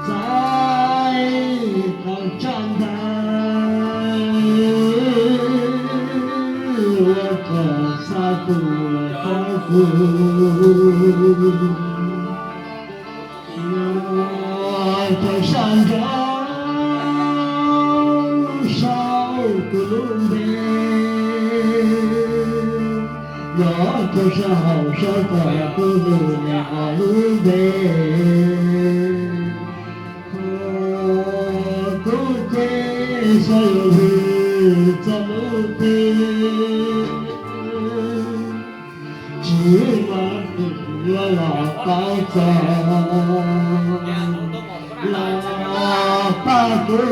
Txais tau tsa ntawd ua kom xa tus tau tus, yog cov sab nraud sau tus lub npe, yog cov sab hauv sau tau tus lub npe, ho lub npe. Kuv ces xav yuav lwm txoj lub npe, tsis muaj tus yuav los pab txog, los pab kuv.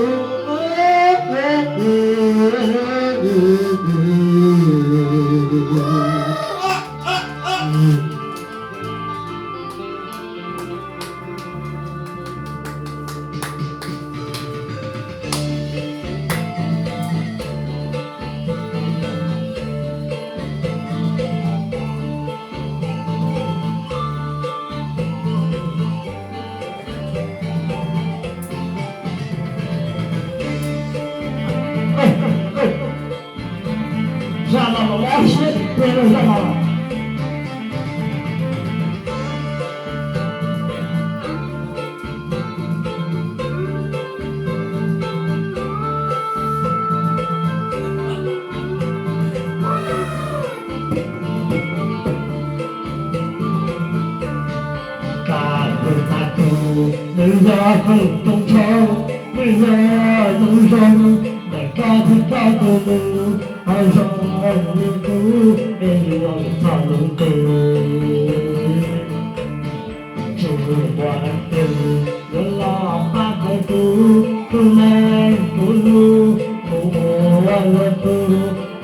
Zaj no los mob siab tiag tiag li zaj no. Kab pw tag tus, nws yog pheej rooj tshauv, nws yog lub zoo, ntawm koj thiab koj tus lus, ho zoo li kuv, es yuav txog lub ntuj. Tsis muaj leej twg yuav los pab tau kuv, kuv leej kuv lub, kuv ua luaj kuv,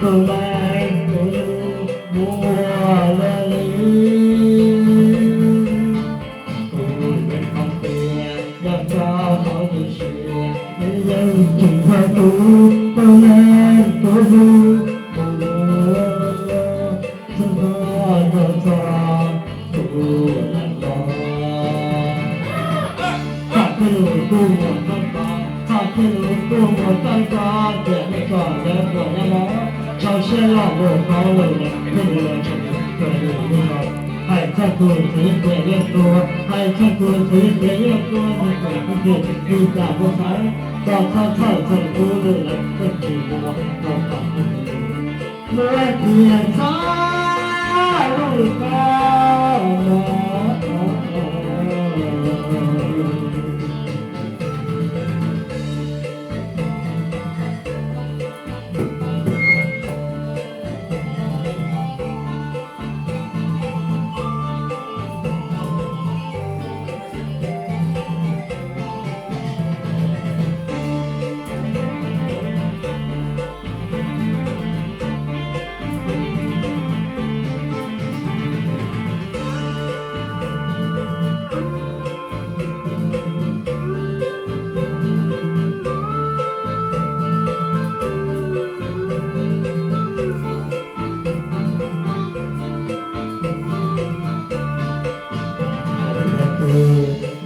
kuv leej kuv lub, kuv ua luaj li. Kuv yeej paub tias yog koj hauv lub siab, nws yeej tsis yog kuv, kuv leej kuv lub, kuv ua luaj li. Txog txog tus lawm los, txoj kev lus kuj mus txog tod, txoj kev lus kuj mus txog tod, tiam neej tso lawv puas nyob no, rau siab los mus tau lawm, thiaj li los tseem tuaj li lub no. Hais txog tus txiv tias yeej tuag, hais txog tus txiv tias yeej tuag, nws tuag tus twg li cas kuj xav, txog txog txog txog kuv lawm, koj tsis mus los kom kuv mus. Luag tias txhob lub koj los.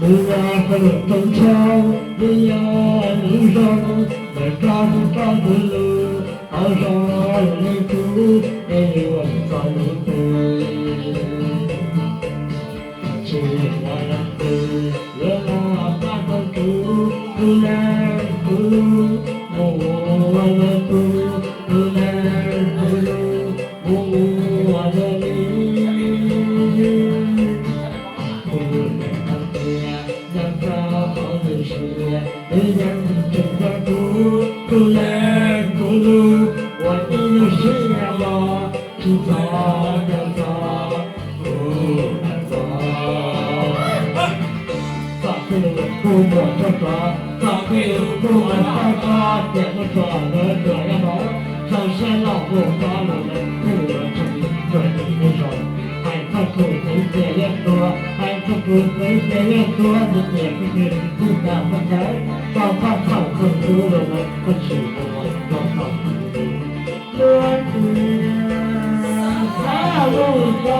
Nws yog peb lub rooj tshauv, nws yog lub zoo, ntawm koj thiab koj tus lus, ho zoo li kuv, es yuav txog lub ntuj. Tsis muaj leej twg yuav los pab tau kuv, kuv leej kuv lub, mus ua luaj kuv, kuv leej kuv lub, mus ua luaj li. Kuv yeej paub tias yog koj hauv lub siab, nws yeej tsis yog kuv, kuv leej kuv lub, ua ib lub siab los tsis txhob nco txog kuv lawm los. Txoj kev lus kuj mus txog tod, txoj kev lus kuj mus txog tod, tiam neej tso lawv puas nyob no, rau siab los mus tau lawm, thiaj li los tseem Ces yeej tuag, hais rau kuv xwb ces yeej tuag, nws tias kuv twb tsis txawj xav txawv, tau thaj thaum txog ntub los nws kuj tsis ua rau thaum ntub. Luag tias xav lus ko.